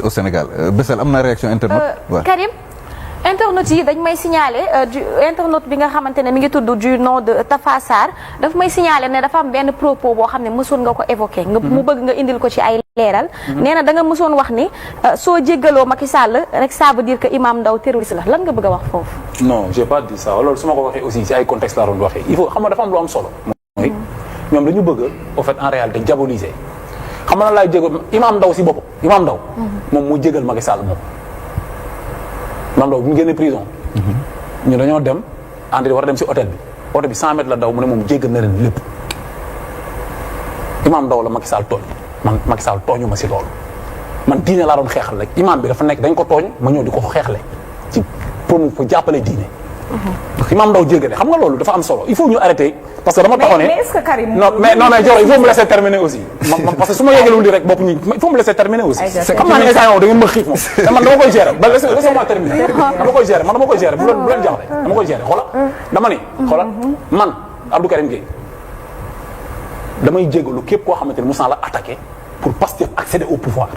au Sénégal Bessel am na réaction internaute. Karim internautes yi dañ may signaler internaute bi nga xamante ne mi ngi tudd du nom de Tafa Sarr daf may signaler ne dafa am benn propos boo xam ne mësoon nga ko évoqué. nga mu bëgg nga indil ko ci ay leeral. nee na da nga mësoon wax ni soo jéggaloo Macky Sall rek ça veut dire que Imam Ndao terroriste la lan nga bëgg a wax foofu. non j'ai pas dit ça loolu su ma ko waxee aussi ci ay contexte laa doon waxee il faut xam nga dafa am lu am solo. mooy ñoom dañu bëgg au fait en réalité diaboliser xam nga laay jégal Imam Ndao si boppam Imam Ndao moom mu jégal Macky Sall moom. Imam Ndao bu ñu génnee prison. ñu dañoo dem André war a dem si hôtel bi 100 mètres la daw mu ne moom jéggal na leen lépp Imam Ndao la Macky Sall tooñ man Macky Sall tooñu ma si loolu man diine laa doon xeexal rek imam bi dafa nekk dañ ko tooñ ma ñëw di ko xeexle ci pour mu jàppale diine. Imam Ndao jéggale xam nga loolu dafa am solo il faut ñu arrêter parce que dama taxaw ne mais est-ce que Karim non mais Dior il faut me laisser terminer aussi parce que su ma yeggalul di rek bopp ñi il faut me laisser terminer aussi xam naa ne instant yow da ngeen ma xiif moom te man dama koy gérer ba laissez-moi terminer dama koy gérer bu leen jaxle dama koy gérer xoola dama ni xoola man Abdou Karim Gueye damay jéggalu képp koo xamante ne mu la attaqué pour Pastef accéder au pouvoir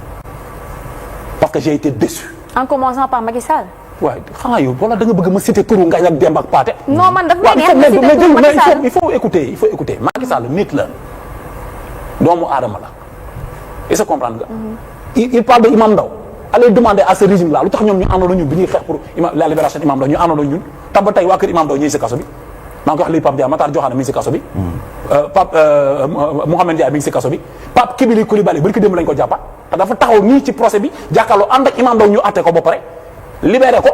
parce que j'ai été déçu en commençant par Macky Sall. waaw xanaa yow wala da nga bëgg ma citer turu Ngagne ak Demba ak Pathé. non man daf may neex ma citer turu Macky Sall il faut écouter Macky Sall nit la doomu aadama la est-ce que comprendre nga. il parle de Imam Ndao allez demander à ce régime là lu tax ñoom ñu àndandoo ñun bi ñuy xeex pour la libération Imam Ndao ñu àndandoo ñun tam ba tey waa kër Imam Ndao ñooy si kaso bi maa ngi ko wax léegi Pape Dia Matar Diokhane mi ngi si kaso bi. Pape Mouhamed Ndiaye mi ngi si kaso bi Pape Kébili Coulibaly bari ko démb lañ ko jàppaat te dafa taxaw nii ci procès bi jàkkaarloo ànd ak Imam Ndao ñu àtte ko ba pare libéré ko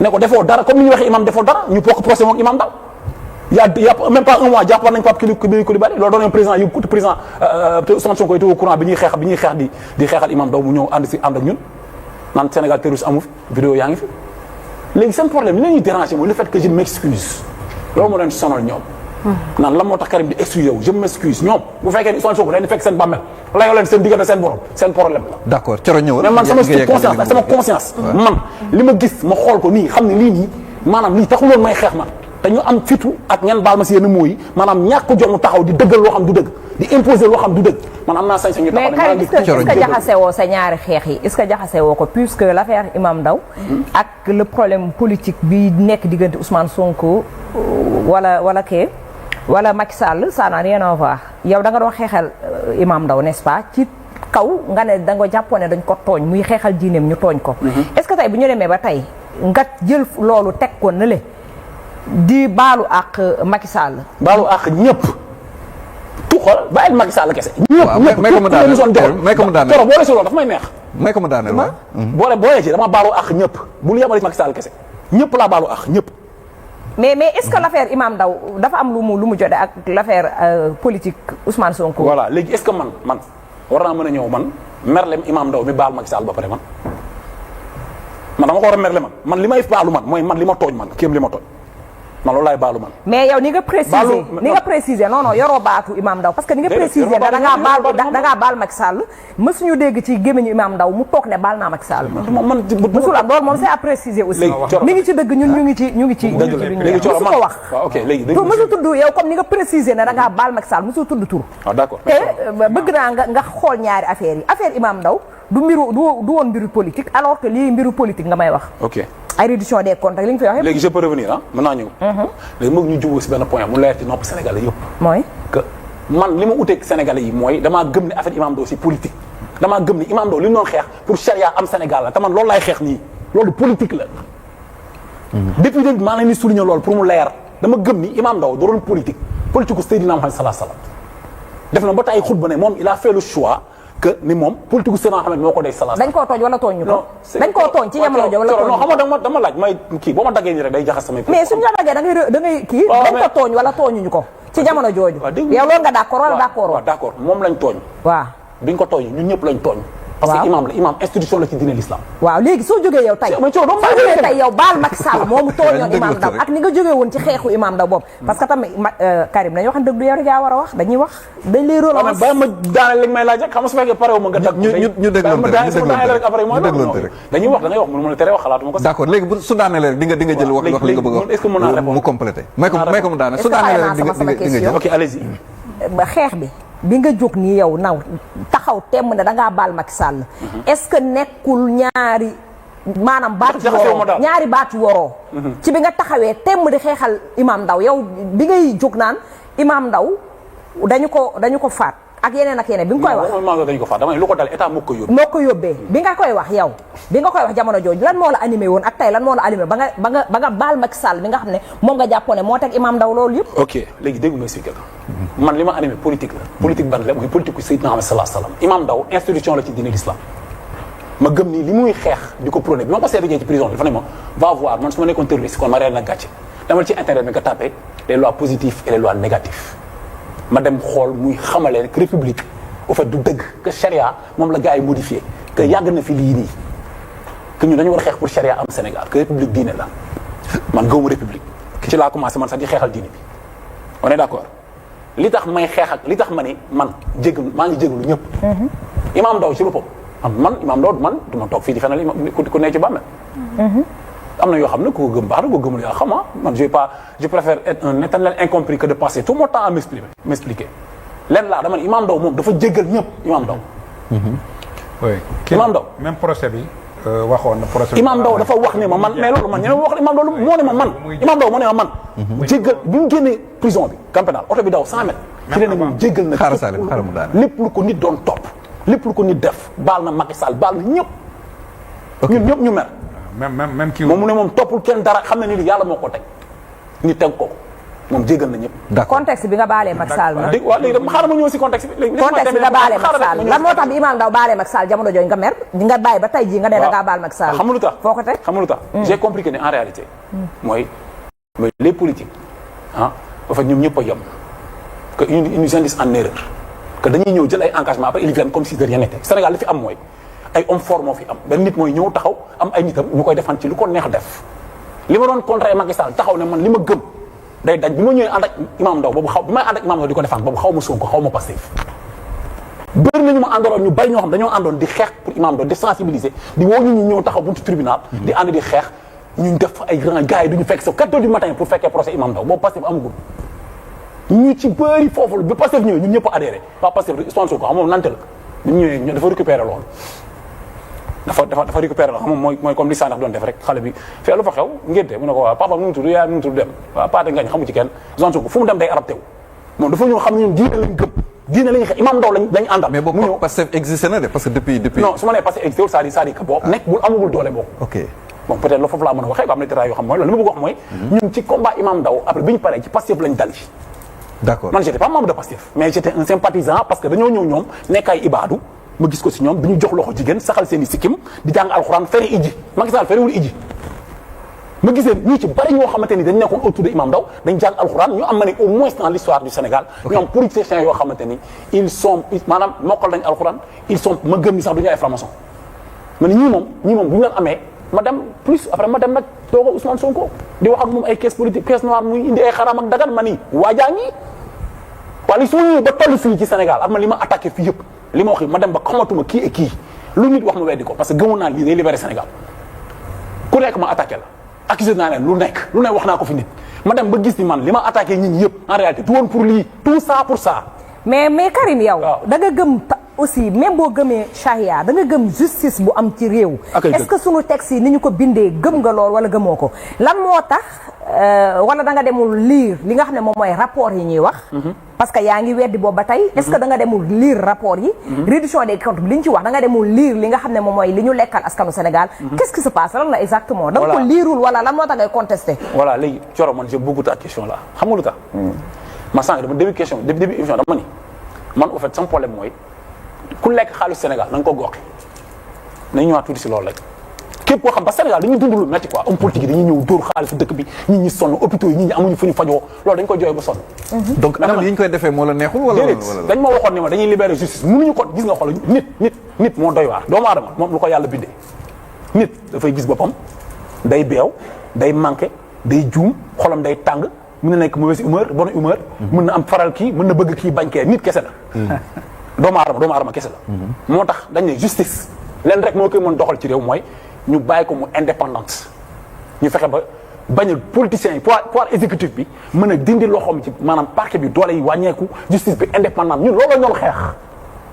ne ko defoo dara comme ni ñu waxee imam defoo dara ñu bokk procès moom Imam Ndao y a même pas un mois jàppoon nañ Pape Kébili Coulibaly loolu doon président yu président Ousmane Sonko était au courant bi ñuy xeex di xeexal Imam Ndao mu ñëw ànd ak ñun naan Sénégal terroriste amu fi vidéo yaa ngi fi léegi seen problème li leen ñuy déranger mooy le fait que je m'excuse loolu moo leen sonal ñoom naan lan moo tax Karim di excuse yow je m'excuse ñoom bu fekkee ni Ousmane Sonko leen di fekk seen bàmmeel layoo leen seen diggante seen borom seen problème la. d'accord Thioro ñëwal. mais man sama conscience man li ma gis ma xool ko nii xam ne lii nii maanaam lii taxuloon may xeex man te ñu am fitu ak ñan baal ma si yenn mots yi maanaam ñàkk jot mu taxaw di dëggal loo xam du dëgg di imposer loo xam du dëgg man am naa sañ-sañ ñu taxaw mais Karim est-ce que jaxase woo sa ñaari xeex yi est-ce que jaxase woo ko puisque l'affaire Imam Ndao ak le problème politique bi nekk diggante Ousmane Sonko wala kee wala Macky Sall ça n'a rien à voir yow da nga doon xeexal Imam Ndao n'est-ce pas ci kaw nga ne da nga jàppoon ne dañ ko tooñ muy xeexal diineem ñu tooñ ko. est-ce que tey bu ñu demee ba tey nga jël loolu teg ko ne le di baalu ak Macky Sall. baalu ak ñëpp tu xool bàyyil Macky Sall kese. waaw may ko mu daaneel may ko mu daaneel Thioro boole si loolu dafa may neex. may ko mu daaneel waaw. boole ci dama baalu ak ñëpp bu ñu yemale Macky Sall kese ñëpp laa baalu ak ñëpp. mais est-ce que l'affaire Imam Ndao dafa am lu mu jotee ak l'affaire politique Ousmane Sonko. voilà léegi est-ce que man war naa mën a ñëw man merlem Imam Ndao mi baal Macky Sall ba pare man dama ko war a merle man li may baalu man mooy man li ma tooñ man kéem li ma tooñ man loolu laay baalu man. mais yow ni nga préciser non yoroo baatu Imam Ndao parce que ni nga préciser da ngaa baal Macky Sall mësuñu dégg ci gémmiñu Imam Ndao mu toog ne baal naa Macky Sall. mësul am loolu moom c'est à préciser aussi. mi ngi ci dëgg ñun ñu ngi ci mësu ko wax. waaw ok léegi mësul tudd yow comme ni nga préciser ne da ngaa baal Macky Sall mësul tudd tur. waaw d'accord te bëgg naa nga xool ñaari affaires yi affaire Imam Ndao du woon mbiru politique alors que lii mbiru politique nga may wax. ok ay réduction des comptes li nga fi waxee. léegi je peux revenir mën naa ñëw. léegi moom ñu jubóo si benn point mu leer ci nopp Sénégalais yëpp. mooy. que man li ma uteeg Sénégalais yi mooy damaa gëm ne affaire Imam Ndao si politique. damaa gëm ne Imam Ndao li mu doon xeex pour charia am Sénégal la te man loolu laay xeex nii loolu politique la. depuis début maa ngi leen di souligner loolu pour mu leer dama gëm ni Imam Ndao doon politique politique gu Seydina Muhammad sallallahu alayhi wasallam def na ba tey xutba ne moom il a fait le choix. que ni moom politique gu Seydina Muhammad moo ko dee salaas. dañ koo tooñ wala tooñ ñu ko. dañ koo tooñ ci jamono jooju wala tooñ ñu ko. non xam nga dama laaj may kii boo ma daggee nii rek day jaxas samay. mais suñu la daggee da ngay kii. dañ ko tooñ wala tooñuñu ko. ci jamono jooju. yow loolu nga d'accord wala d'accord. waaw d'accord moom lañ tooñ. waaw biñ ko tooñ ñun ñëpp lañ tooñ. parce que imam institution la ci diine l'islam. waaw léegi soo jógee yow tey yow baal Macky Sall moomu tooñoon Imam Ndao ak ni nga jógee woon ci xeexu Imam Ndao boobu parce que tamit Karim dañuy wax dëgg du yow rek yaa war a wax dañuy wax dañ lay relance ba ma daaneel li may laaj rek xam nga su fekkee pare wu ma nga dag ñu dégloonte rek dañuy wax da ngay wax mënu ma la tere wax xalaatuma ko d'accord léegi bu su daanelee rek di nga jël wax li nga bëgg a wax est-ce que mën naa répondre mu complété may ko mu daaneel su daanelee rek di nga jël ok allez-y ba xeex bi bi nga jóg nii yow naw taxaw temm ne da ngaa baal Macky Sall. est-ce que nekkul ñaari maanaam baatu woroo ñaari baatu woroo. ci bi nga taxawee temm di xeexal Imam Ndao yow bi ngay jóg naan Imam Ndao dañu ko faat ak yeneen ak yeneen bi nga koy wax. non dañu ko faat dama ne lu ko dal état moo ko yóbbee. moo ko yóbbee bi nga koy wax yow bi nga koy wax jamono jooju lan moo la animé woon ak tey lan moo la animé ba nga baal Macky Sall bi nga xam ne moom nga jàppoon ne moo teg Imam Ndao loolu yëpp. ok léegi dégg ma expliqué la man li ma animé politique la politique ban la mooy politique ku Seydina Muhammad sallallahu alayhi wasallam Imam Ndao institution la ci diine l'islam ma gëm ni li muy xeex di ko prôné bi ma ko seetee ci prison bi dafa ne ma va voir man su ma nekkoon terroriste kon ma réer na gàcce demal ci internet bi nga tapé les lois positives et les lois négatives ma dem xool muy xamale que république au fait du dëgg que charia moom la gars yi modifié que yàgg na fi lii nii que ñun dañu war a xeex pour charia am Sénégal que république diine la man gëwuma république ci laa commencé man sax di xeexal diine bi on est d'accord li tax may xeex ak li tax ma ne man maa ngi jégalu ñëpp Imam Ndao ci boppam man Imam Ndao man du ma toog fii di fenal ku ne ci bàmmeel am na yoo xam ne ku ko gëm baax na ku ko gëmul yaa xam man je préfère être un éternel incompris que de passer tout mon temps à m'expliquer leen laa dama ne Imam Ndao moom dafa jéggal ñëpp Imam Ndao oui Imam Ndao même procès bi waxoon na procès Imam Ndao dafa wax ne ma man mais loolu man ñene wax Imam Ndao moo ne ma man Imam Ndao moo ne ma man jéggal bi mu génnee prison bi camp pénal oto bi daw 100 mètres ci leen ne moom jéggal na lépp lu ko nit doon topp lépp lu ko nit def baal na Macky Sall baal na ñëpp ñun ñëpp ñu mer même kii moom mu ne moom toppul kenn dara xam na ni li yàlla moo ko teg ñu teg ko moom jéggal na ñëpp. d'accord contexte bi nga baalee Macky Sall na. waaw léegi dama xaaral ma ñëw si contexte bi. léegi contexte bi nga baalee Macky Sall lan moo tax bi Imam Ndao baalee Macky Sall jamono jooju nga mer nga bàyyi ba tey jii nga ne da ngaa baal Macky Sall. xam nga lu tax foo ko teg xam nga lu tax. j'ai compris que ne en réalité. mooy les politiques en fait ñoom ñëpp a yem. que ils nous induisent en erreur. que dañuy ñëw jël ay engagement après ils viennent comme si de rien n'était Sénégal li fi am mooy ay hommes forts moo fi am benn nit mooy ñëw taxaw am ay nitam ñu koy defan ci lu ko neex def li ma doon contrer Macky Sall taxaw ne man li ma gëm day daj bi ma ñëwee ànd ak Imam Ndao boobu bi may ànd ak Imam Ndao di ko defan boobu xaw ma Sonko xaw ma Pastef bëri nañu ma àndaloon ñu bari ñoo xam dañoo àndoon di xeex pour Imam Ndao di sensibiliser di woo ñu ñëw taxaw buntu tribunal di ànd di xeex ñu def ay grand gars yi duñu fekk sa 4 heures du matin pour fekkee procès Imam Ndao boobu Pastef amagul ñu ci bëri foofu la bi Pastef ñëwee ñun ñëpp a adhéré waa Pastef Ousmane Sonko xam moom nante la bi ñu ñëwee dafa récupérer loolu dafa récupérer loolu xam moom mooy comme li Sandax doon def rek xale bi fee lu fa xew ngénte mu ne ko waaw papa mu ngi tudd yaay mu ngi tudd dem waaw Paate Ngañ xamu ci kenn Ousmane Sonko fu mu dem day arab tew moom dafa ñëw xam ne ñun diine lañ gëm diine lañ xeex Imam Ndao lañ àndal mais boobu Pastef existé na de parce que depuis non su ma nee Pastef existé wul c'est-à-dire que boo nekk bul amagul doole boobu ok bon peut-être loolu foofu laa mën a waxee ba am na détails yoo xam mooy loolu li ma bëgg wax mooy ñun ci combat Imam Ndao après bi ñu paree ci Pastef lañ dal ci d'accord man j'étais pas membre de Pastef mais j'étais un sympathisant parce que dañoo ñëw ñoom nekk ay ibaadu ma gis ko si ñoom dañu jox loxo jigéen saxal seen i sikkim di jàng alxuraan fere iji Macky Sall ferewul iji ma gisee ñu ci bari ñoo xamante ni dañ nekkoon autour de Imam Ndao dañ jàng alxuraan ñu am ma ne au moins dans l'histoire du Sénégal ñoom politiciens yoo xamante ni ils sont maanaam mokkal nañ alxuraan ils sont ma gëm ni sax duñu ay franc-maçon ma ne ñii moom bu ñu leen amee ma dem plus après ma dem nag tooga Ousmane Sonko di wax ak moom ay caisse politique caisse noire muy indi ay xaraam ak dagan ma ni waajaa ngi waaye li su ma ñëwee ba toll fii ci Sénégal ak ma li ma attaqué fii yëpp li ma wax ma dem ba xamatuma kii et kii lu nit wax ma weddi ko parce que gëmoon naa lii day libéré Sénégal ku nekk ma attaqué la accusé naa leen lu ne wax naa ko fi nit ma dem ba gis ni man li ma attaqué nit ñi yëpp en réalité du woon pour lii tout ça pour ça. mais Karim yow. da nga gëm aussi même boo gëmee charia da nga gëm justice bu am ci réew. est-ce que sunu texte yi ni ñu ko bindee gëm nga lool wala gëmoo ko lan moo tax wala da nga demul lire li nga xam ne moom mooy rapport yi ñuy wax. parce que yaa ngi weddi boobu ba tey. est-ce que da nga demul lire rapport yi. reddition des comptes bi li ñu ci wax da nga demul lire li nga xam ne moom mooy li ñu lekkal askanu Sénégal. qu'est-ce qui se passe lan la exactement. da nga ko liirul wala lan moo tax ngay contester. voilà léegi Thioro man j'ai beaucoup de questions là xam nga lu tax. ma sànq dama début question début émission dama ni man au fait sama problème mooy ku lekk xaalis Sénégal na nga ko goxi nañu ñëwaat tuuti si loolu rek képp koo xam ba Sénégal dañuy dund lu métti quoi homme politique yi dañuy ñëw dóor xaalis dëkk bi nit ñi sonn hôpitaux yi nit ñi amuñu fu ñu fajoo loolu dañ ko jooy ba sonn. donc anam yi ñu koy defee moo la neexul wala dañ ma waxoon ne ma dañuy libérer justice mënuñu ko gis nga xool nit moo doy waar doomu aadama moom lu ko yàlla bindee nit dafay gis boppam day beew day manqué day juum xolam day tàng mën na nekk mauvaise humeur bonne humeur mën na am faral kii mën na bëgg kii bañ kee nit kese la doomu aadama kese la moo tax dañ ne justice leen rek moo koy mën doxal ci réew mooy ñu bàyyi ko mu indépendante ñu fexe ba bañ a politiciens yi pouvoir exécutif bi mën a dindi loxoom ci maanaam parquet bi doole yi wàññeeku justice bi indépendante ñun loolu la ñu doon xeex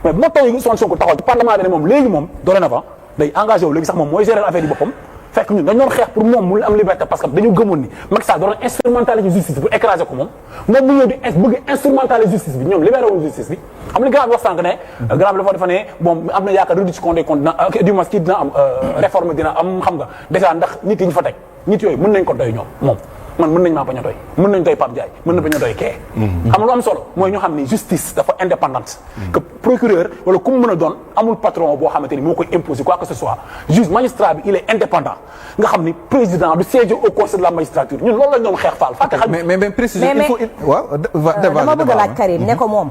mais bu ma toogee Ousmane Sonko taxaw ci parlement bi ne moom léegi moom dorénavant day engagé wu léegi sax moom mooy gérer affaire yi boppam fekk ñun dañu doon xeex pour moom mu am liberté parce que dañu gëmoon ni Macky Sall doon instrumentaliser justice pour écraser ko moom mu ñëw di bëgg instrumentaliser justice bi ñoom libéré wuñu justice bi xam nga grand bi wax sànq ne grand bi dafa ne bon am na yaakaar réduction des comptes du moins kii dina am réforme dina am xam nga déjà ndax nit yi ñu fa teg nit yooyu mën nañ ko doy ñoom moom man mën nañ maa bañ a doy mën nañ doy Pape Ndiaye mën na bañ a doy kee xam nga lu am solo mooy ñu xam ni justice dafa indépendante que procureur wala ku mu mën a doon amul patron boo xamante ni moo koy imposer quoi que ce soit juge magistrat bi il est indépendant nga xam ni président du siège au conseil de la magistrature ñun loolu la ñoom xeex faal fàtte xam mais précision il faut waaw dama bëgg a laaj Karim ne ko moom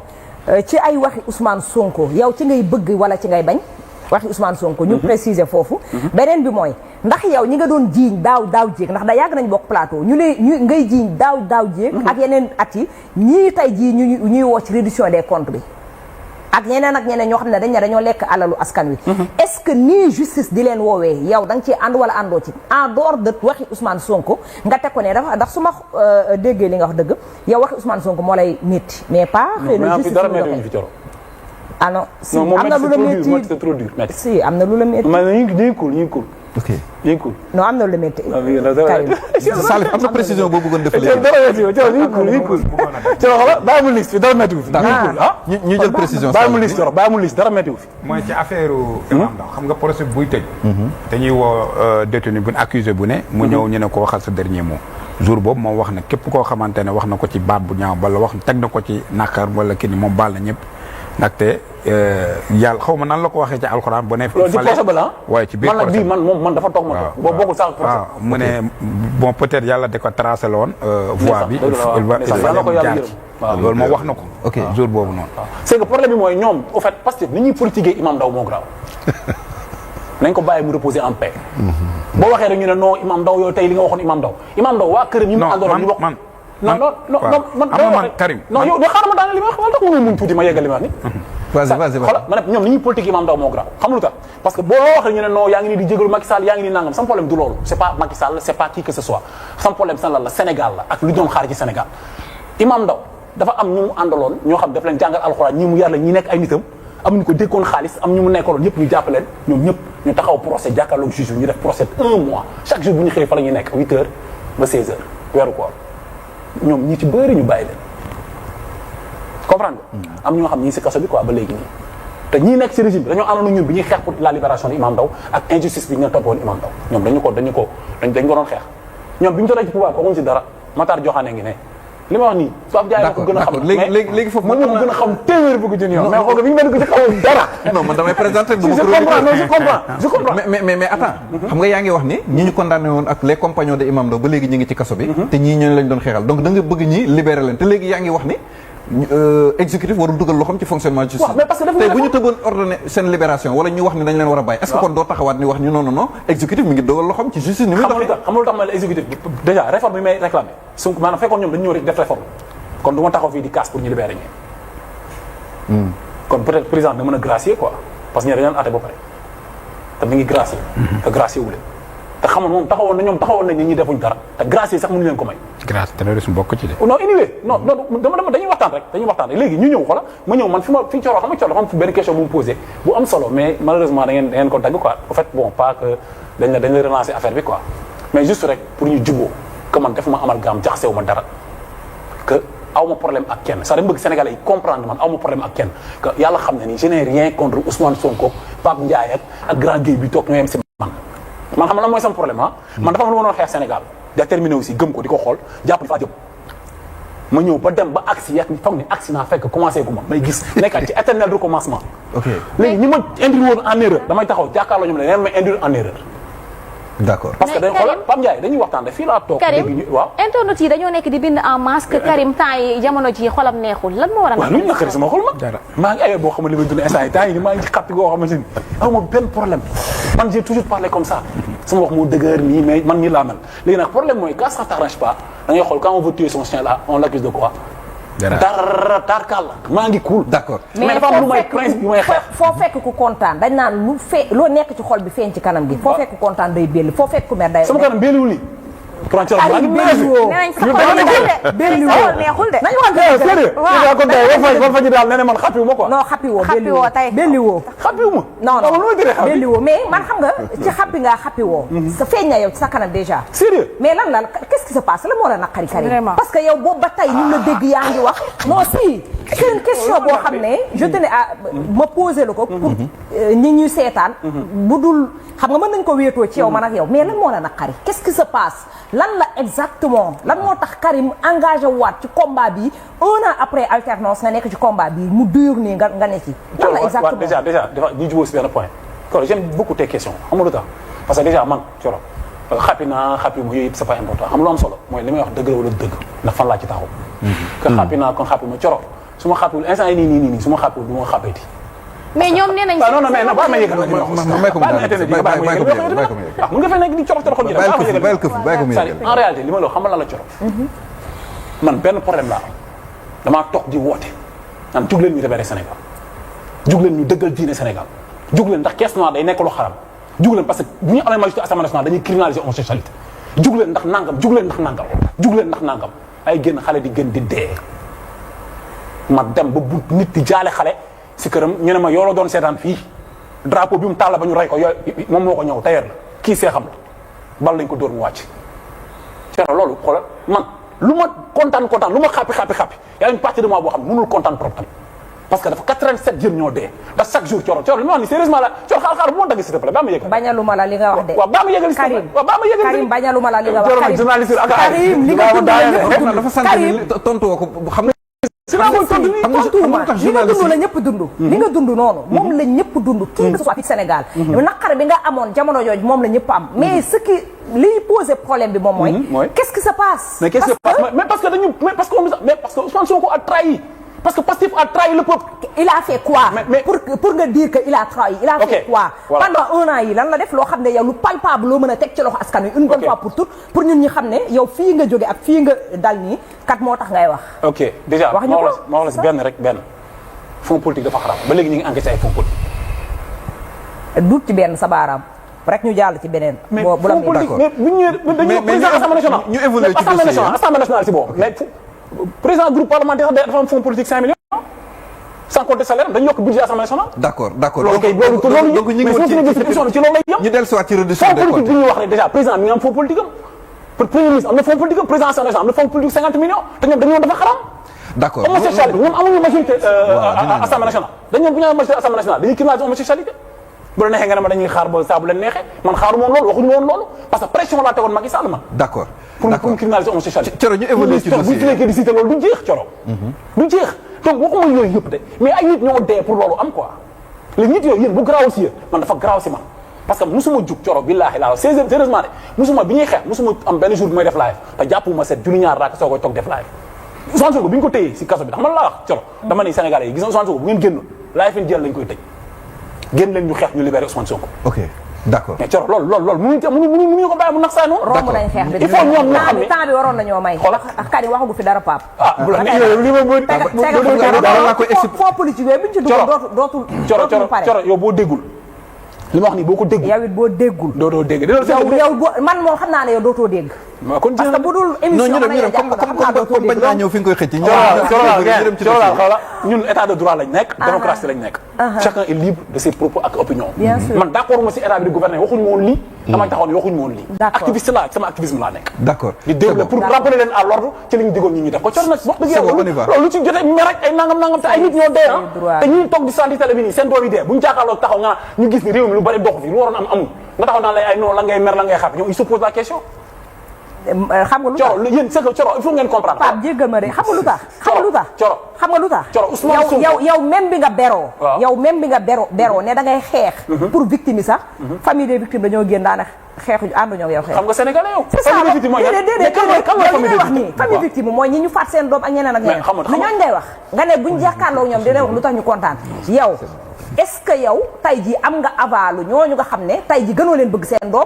ci ay waxi Ousmane Sonko yow ci ngay bëgg wala ci ngay bañ waxi Ousmane Sonko ñu préciser foofu beneen bi mooy ndax yow ñi nga doon jiiñ daaw jéeg ndax da yàgg nañ bokk plateau ñu ngay jiiñ daaw jéeg ak yeneen at yi ñii tey jii ñuy woo ci réduction des comptes bi ak ñeneen ñoo xam ne dañoo lekk alalu askan wi est-ce que nii justice di leen woowee yow da nga ci ànd wala àndoo ci en dehors de waxi Ousmane Sonko nga teg ko ne dafa ndax su ma déggee li nga wax dëgg yow waxi Ousmane Sonko moo lay métti mais pas xëy na justice ah non si am na lu la métti c'est trop dur si am na lu la métti ñu cool ok non am na lu la métti Karim Salif am na précision boo bëggoon def léegi ñu cool bàyyi mu liste fi dara métti wu fi ñu jël précision bàyyi mu liste dara métti wu fi mooy ci affaire Imam Ndao xam nga procès buy tëj dañuy woo détenu bu accusé bu ne mu ñëw ñu ne ko waxal sa dernier mot jour boobu moom wax na képp koo xamante ne wax na ko ci baat bu ñaaw wala wax teg na ko ci naqar wala kii ni moom baal na ñëpp ndaxte yàlla xaw ma nan la ko waxee ci alxuraan bu ne. loolu ci procès ba la waaye ci biir procès man dafa toog ma toog. bokkul sax procès. mu ne bon peut-être yàlla da ko tracé la woon. voie bi il va jaar loolu moom wax na ko. ok jour boobu noonu. c'est que problème bi mooy ñoom au fait parce que ni ñuy politiquer Imam Ndao moo grave nañ ko bàyyi mu reposer en paix. boo waxee rek ñu ne non Imam Ndao yow tey li nga waxoon Imam Ndao waa këram ñi mu àndaloon ñu wax man Karim non yow xaaral ma daane li ma wax wala tax mu muñ tuuti ma yeggal li ma wax ni vas-y ma ne ñoom ni ñuy politique Imam Ndao moo grave xam lu tax parce que boo waxee ñu ne non yaa ngi nii di jégalu Macky Sall yaa ngi nii nangam sama problème du loolu c'est pas Macky Sall c'est pas qui que ce soit sama problème san la Sénégal la ak lu doon xaar ci Sénégal Imam Ndao dafa am ñu mu àndaloon ñoo xam daf leen jàngal alxuraan ñi mu yar la ñi nekk ay nitam am ñu ko dékkoon xaalis am ñu mu nekkaloon ñëpp ñu jàppaleen ñoom ñëpp ñu taxaw procès jàkkaarloog juge ñu def procès 1 mois chaque jour bu ñu xëyee fa la ñuy nekk 8 heures ba 16 heures weeru koor ñoom ñi ci bëri ñu bàyyi leen comprendre nga am ñoo xam ñii si kaso bi quoi ba léegi nii te ñii nekk ci régime bi dañoo àndoon ñun bi ñuy xeex pour la libération de Imam Ndao ak injustice bi nga toppoon Imam Ndao ñoom dañ ko doon xeex ñoom bi ñu doon ci pouvoir waxuñ ci dara Matar Joxaane ngi ne li ma wax nii Pape Ndiaye ko gën a xam léegi foofu mën nga gën a xam téeméer bëgg jën yoon mais xool bi ñu mel ni ko ci xamul dara non man damay présenter je comprends mais attends xam nga yaa ngi wax ni ñi ñu condamné woon ak les compagnons de Imam Ndao ba léegi ñi ngi ci kaso bi te ñii ñooñu lañ doon xeexal donc da nga bëgg ñi libérer leen te léegi yaa ngi wax ni exécutif warul dugal loxoom ci fonctionnement de justice tey bu ñu tëboon ordonné seen libération wala ñu wax ni dañ leen war a bàyyi est-ce que kon doo taxawaat ni wax ñu non exécutif mi ngi dugal loxoom ci justice ni muy doxee xam nga lu tax ma la exécutif déjà réforme bi may réclamé Sonko maanaam fekkoon ñoom dañu ñëw rek def réforme kon du ma taxaw fii di casse pour ñu libérer ñi kon peut-être président da mën a gracier quoi parce que ñe dañu àtte ba pare te mi ngi gracier te gracier wu leen te xamoon moom taxawoon nañ ni ñi defuñ dara te gracier sax mënuñu leen ko may grâce terrorisme bokk ci de non anyway non dañuy waxtaan rek léegi ñu ñëw xola ma ñëw man fi Coro xam nga Coro dafa am benn question bu mu posé bu am solo mais malheureusement da ngeen ko dagg quoi en fait bon pas que dañ la relancer affaire bi quoi mais juste rek pour ñu juboo que man defuma amalgame jaxasewu ma dara que awma problème ak kenn ça dama bëgg Sénégalais yi comprendre man awma problème ak kenn que yàlla xam ne ni je n'ai rien contre Ousmane Sonko Pape Ndiaye ak Grand Gueye bi toog ñoo yem si man xam la mooy sama problème man dafa am lu ma doon xeex Sénégal déterminé aussi gëm ko di ko xool jàpp di faa jëm ma ñëw ba dem ba agsi yàq ni foog ni agsi naa fekk commencé gu ma may gis nekkaat ci éternel recommencement léegi ñi ma induire woon en erreur damay taxaw jàkkaarloo ñoom ne leen may induire en erreur d'accord parce que dañ xoolal Pape Ndiaye dañuy waxtaan de fii laa toog Karim internet yi dañoo nekk di bind en masse que Karim temps yi jamono ji xolam neexul lan moo war a waaw lu ñu naqari sama xol maa ngi ayoo boo xam ne li may dund instant yi temps yi maa ngi ci xappi goo xamante ni awma benn problème man j'ai toujours parlé comme ça sama wax moo dëgër nii mais man nii laa mel léegi nag problème mooy quand ça t'arrange pas da ngay xool quand on veut tuer son chien là on l'accuse de quoi dara tarkal la maa ngi cool d'accord mais dafa am lu may principe yu may xeex foo fekk ku kontaan dañ naan loo nekk ci xol bi feeñ ci kanam gi foo fekk ku kontaan day belli foo fekk ku mer day sama kanam belliwul nii frontière maa ngi nee nañ sa xol neexul de. nañu wax sérieux ko day ba fa daal nee na man xappi wu ma quoi non xappi woo tey belli woo xappi wu ma non lu may déree xappi belli woo mais man xam nga ci xappi ngaa xappi woo sa feeñ na yow ci sa kanam déjà sérieux mais lan la qu'est-ce qui se passe la moo la naqari Karim Vraiment. parce que yow boobu ba tey ñu la dégg yaa ngi wax non si c'est une question boo xam ne je tenais à ma poser la ko pour ñi ñuy seetaan bu dul xam nga mën nañ ko wéetoo ci yow man ak yow mais lan moo la naqari qu'est-ce qui se passe lan la exactement lan moo tax Karim engagé waat ci combat bi 1 an après alternance nga nekk ci combat bi mu dur nii nga ne ci lan la exactement déjà dafa ñu jubóo si benn point kon j'aime beaucoup tes questions xam nga lu tax parce que déjà man Thioro xappi naa xappi mu yooyu yëpp c'est pas important xam lu am solo mooy li may wax dëgg la wala dëgg ndax fan laa ci taxaw que xappi naa kon xappi ma Thioro su ma xappiwul instant yi nii su ma xappiwul du ma xappeeti mais ñoom nee nañ. non mais ba ma yëgal may ko mu mun nga fay nekk di corox corox en réalité li ma la xamal la corox man benn problème laa am damaa toog di woote naan jug leen ñu libéré Sénégal jug leen ñu dëggal diine Sénégal jug leen ndax caisse noire day nekk lu xaram jug leen parce que bu ñu amee majorité Assemblée nationale dañuy criminaliser homosexualité jug leen ndax nangam jug leen ndax nangam jug leen ndax nangam ay génn xale di gën di dee ma dem ba bu nit di jaale xale si këram ñu ne ma yoo la doon seetaan fii drapeau bi mu tàll ba ñu rey ko yooyu moom moo ko ñëw tailleur la kii see xam la bal lañ ko dóor mu wàcc. Thioro loolu xoolal man lu ma kontaan lu ma xàppi y a une partie de moi boo xam ne mënul kontaan trop tamit parce que dafa 87 jeunes ñoo dee ndax chaque jour Thioro li ma wax ni sérieusement la Thioro xaar bu ma dagg s'il te plaît ba ma yëgal. bañaluma la li nga wax de. waaw ba ma yëgal Karim Karim bañaluma la li nga wax Thioro nag journaliste Karim li nga dund la ñëpp dund dafa sant tontu woo ko xam nga li nga dund la ñëpp dund li nga dund noonu moom la ñëpp dund kii nga soit fii Sénégal naqar bi nga amoon jamono jooju moom la ñëpp am mais ce qui liy posé problème bi moom mooy qu'est-ce qui se passe mais qu'est-ce qui se passe mais parce que Ousmane Sonko a trahi parce que Pastef a trahi le peuple. il a fait quoi pour nga dire que il a trahi il a fait quoi pendant 1 an yi lan la def loo xam ne yow lu palpable loo mën a teg ci loxo askan wi une bonne fois pour toutes pour ñun ñi xam ne yow fii nga jóge ak fii nga dal nii kat moo tax ngay wax ok déjà ma wax la si benn fonds politique dafa xaraam ba léegi ñu ngi enquêté ay fonds politique duut ci benn sa baaraam rek ñu jàll ci beneen bu la d'accord mais bu ñu ñëwee président assemblée nationale ñu évolué ci dossier assemblée nationale si boobu mais président groupe parlementaire dafa am fonds politique 5 millions sans compter salaire dañu yokk budget assemblée nationale. d'accord loolu kay loolu donc ñu ngi woon ci loolu lay yem. ñu dellusiwaat ci reddition des comptes. fonds politique bi ñuy wax ne déjà président mi ngi am fonds politique am premier ministre am na fonds politique am président assemblée nationale am na fonds politique 50 millions te ñoom dañu dafa xaram. d'accord homosexualité ñoom amuñu majorité assemblée nationale dañu ñoom bu ñu amee majorité assemblée nationale dañuy criminaliser homosexualité bu la neexee nga ne ma dañuy xaar ba saa bu leen neexee man xaaru moom loolu waxuñu woon loolu parce que pression laa tegoon Macky Sall man. d'accord pour criminaliser homosexualité. Thioro ñu évolué ci dossier bu ñu fi nekkee di cité loolu du jeex Thioro. du jeex donc waxuma yooyu yëpp de mais ay nit ñoo dee pour loolu am quoi les nit yooyu yéen bu garaaw si yéen man dafa garaaw si man parce que musuma jug Thioro billaahi laa sérieusement de musuma bi ñuy xeex musuma am benn jour bi may def live te jàppuma set julli ñaar raaka soo koy toog def live Ousmane Sonko bi ñu ko téyee si kaso bi xam nga laa wax Thioro dama ni Sénégalais yi gis nga Ousmane Sonko bu ngeen génnoon live fi jël lañ koy tëj génn leen ñu xeex ñu libéré Ousmane Sonko. ok d'accord mais Thioro loolu mënuñu ko bàyyi mu nax saa noonu. romb nañ xeex bi il faut ñoom ñoo xam ne temps bi waroon nañoo may. xoolal ak Karim waxagu fi dara Pape. bu la li ma foo politique yooyu bu ñu ci dugg dootul pare. Thioro yow boo déggul li ma wax nii boo ko déggul. yow it boo déggul. dootoo dégg yow man moom xam naa ne yow dootoo dégg. kon parce que bu dul émission comme bañ naa ñëw fi nga koy xëcc. ñun état de droit lañ nekk. démocratie lañ nekk. chacun est libre de ses propos ak opinion. man d'accord ma si état bi di gouverner waxuñu ma woon lii. damay taxaw ne waxuñu ma woon lii. activiste laa sama activisme laa nekk. d'accord di déglu pour rappeler leen à l'ordre ci li ñu digoon ñi ñuy def ko Thioro nag wax dëgg yàlla loolu lu ci jotee mer ak ay nangam te ay nit ñoo dee te ñuy toog di santi télé bi nii seen doom yi dee bu ñu jàkkaarloo taxaw nga ñu gis ni réew mi lu bari doxu fi lu waroon am amul nga taxaw naan lay ay non la ngay mer la ngay xàpp ñoom il se pose la question. xam nga lu tax Thioro yéen c'est que Thioro il faut ngeen comprendre. Pape jéggal ma de xam nga lu tax. xam nga lu tax. Thioro Ousmane Sonko yow même bi nga beroo. yow même bi nga beroo ne da ngay xeex. pour victime yi sax. famille des victimes dañoo génn daanaka xeexuñu ànduñoo ak yow xeex. xam nga sénégalais yow. c'est ça famille victime mooy ñi ñu faat seen doom ak ñeneen ak ñeneen. mais ñooñu ngay wax nga ne buñ jàkkaarloo ñoom dina wax lu tax ñu kontaan yow est-ce que yow tey ji am nga avalu ñooñu nga xam ne tey ji gënoo leen bëgg seen doom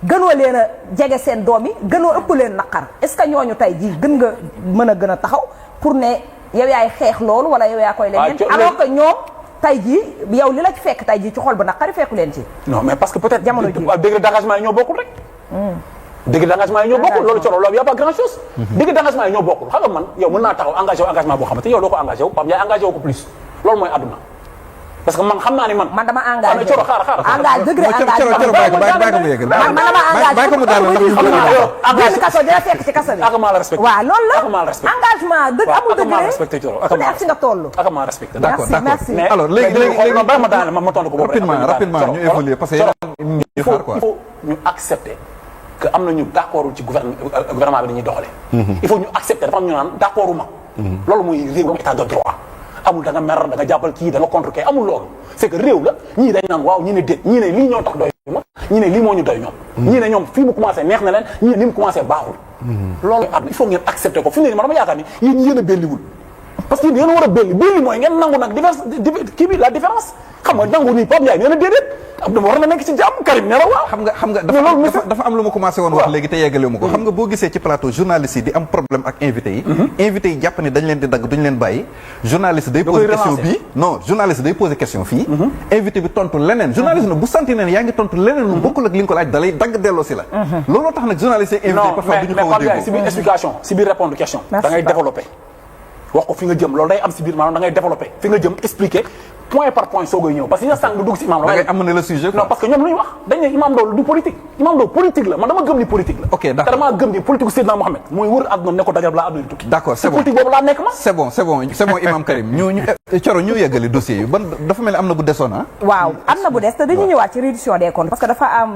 gënoo leen a jege seen doom yi gënoo ëpp leen naqar est-ce que ñooñu tey jii gën nga mën a gën a taxaw pour ne yow yaay xeex loolu wala yow yaa koy leneen alors que ñoom tey jii yow li la ci fekk tey jii ci xol bu naqari fekku leen ci non mais parce que peut-être jamono ji degré d'engagement yi ñoo bokkul rek degré d'engagement yi ñoo bokkul loolu coro loolu y a pas grand chose degré d'engagement yi ñoo bokkul xam nga man yow mën naa taxaw engagé wu engagement boo xamante yow doo ko engagé wu Pape Ndiaye engagé wu ko plus loolu mooy àdduna parce que man xam naa ni man dama engagé coro xaar engagé degré engagement bàyyi ko mu yegg man dama engagé bàyyi ko mu daal génn kaso dina fekk ci kaso bi ak maa la respecté waaw loolu ak maa la la respecté engagement dëgg amul ak maa la degré respecté coro ak ku maa nekk si nga toll ak maa respecté d'accord merci mais alors léegi bàyyi ma daaneel ma tontu ko boobu rapidement ñu évoluer parce que ñu xaar quoi il faut ñu accepter que am na ñu d'accordul ci gouvernement bi dañuy doxalee il faut ñu accepter dafa am ñu naan d'accordu ma loolu mooy réew état de droit amul da nga mer da nga jàppal kii da nga contre kii amul loolu c'est que réew la ñii dañ naan waaw ñii ne déet ñii ne lii ñoo tax doy ma ñii ne lii moo ñu doy ñoom ñii ne ñoom fii mu commencé neex na leen ñii ne ni mu commencé baaxul loolu il faut ngeen accepter ko fi mu ne nii man dama yaakaar ni yéen yéen a belliwul parce que yéen a war a belli mooy ngeen nangu nag kii bi la différence xam nga nangu nii Pape Ndiaye nee na déedéet am dama war na nekk ci jàmm Karim nee na waaw xam nga dafa am lu ma commencé woon wax léegi te yeggale ma ko xam nga boo gisee ci plateau journalistes yi di am problème ak invité yi jàpp ne dañ leen di dagg duñ leen bàyyi journaliste day poser question bii non journaliste day poser question fii invité bi tontu leneen journaliste nag bu santi ne yaa ngi tontu leneen lu bokkul ak li nga ko laaj dalay dagg delloo si la looloo tax nag journaliste yi invité parfois duñu xaw a déggoo si biir explication si biir répondre question da ngay développer wax ko fi nga jëm loolu day am si biir maanaam da ngay développer fi nga jëm expliquer point par point soogay ñëw parce que sànq du dugg si imam da ngay amener le sujet quoi non parce que ñoom lu ñu wax dañ ne imam Ndao du politique imam Ndao politique la man dama gëm ni politique la ok d'accord te damaa gëm ni politique Seydina Mohamed mooy wër àdduna ne ko dajal laa àdduna tukki d'accord c'est bon politique boobu laa nekk ma c'est bon imam Karim ñu Coro ñu yeggali dossier yi ban dafa mel ni am na bu desoon waaw am na bu des te dañu ñëwaat ci réduction des comptes parce que dafa am